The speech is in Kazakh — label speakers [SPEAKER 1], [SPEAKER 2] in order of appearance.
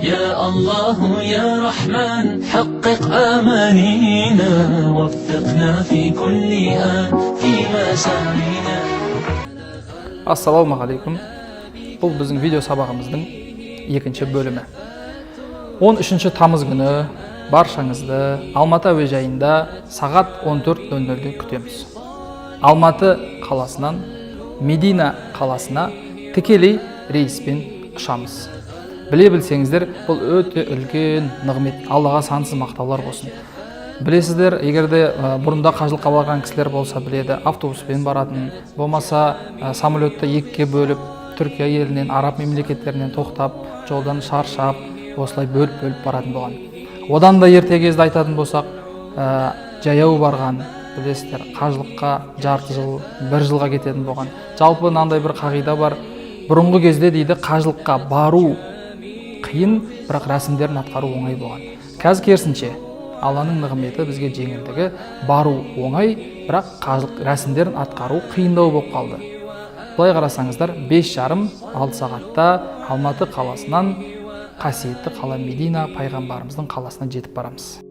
[SPEAKER 1] يا الله يا رحمن حقق آمانينا وفقنا في كل آن فيما سعينا.
[SPEAKER 2] Ассалаумағалейкум! Бұл біздің видео сабағымыздың екінші бөлімі. 13 тамыз күні баршаңызды Алматы әуежайында сағат 14:00-де күтеміз. Алматы қаласынан Медина қаласына тікелей рейспен ұшамыз. Біле білсеңіздер, бұл өте үлкен нығмет. Аллаға сансыз мақтаулар болсын! Білесіздер, егер де бұрында қажылыққа барған кісілер болса, біледі, автобуспен баратын болмаса, самолетті екіге бөліп, Түркия елінен, араб мемлекеттерінен тоқтап, жолдан шаршап, осылай бөліп бөліп баратын болған. Одан да ерте кезде айтатын болсақ, жаяу барған, білесіздер, қажылыққа жарты жыл, бір жылға кететін болған. Жалпы мынандай бір қағида бар: бұрынғы кезде, дейді, қажылыққа бару қиын, бірақ рәсімдерін атқару оңай болған. Қазір керісінше, Алланың нығметі, бізге жеңілдігі: бару оңай, бірақ қажылық рәсімдерін атқару қиындау болып қалды. Былай қарасаңыздар, 5,5-6 сағатта Алматы қаласынан қасиетті қала Медина, пайғамбарымыздың қаласына жетіп барамыз.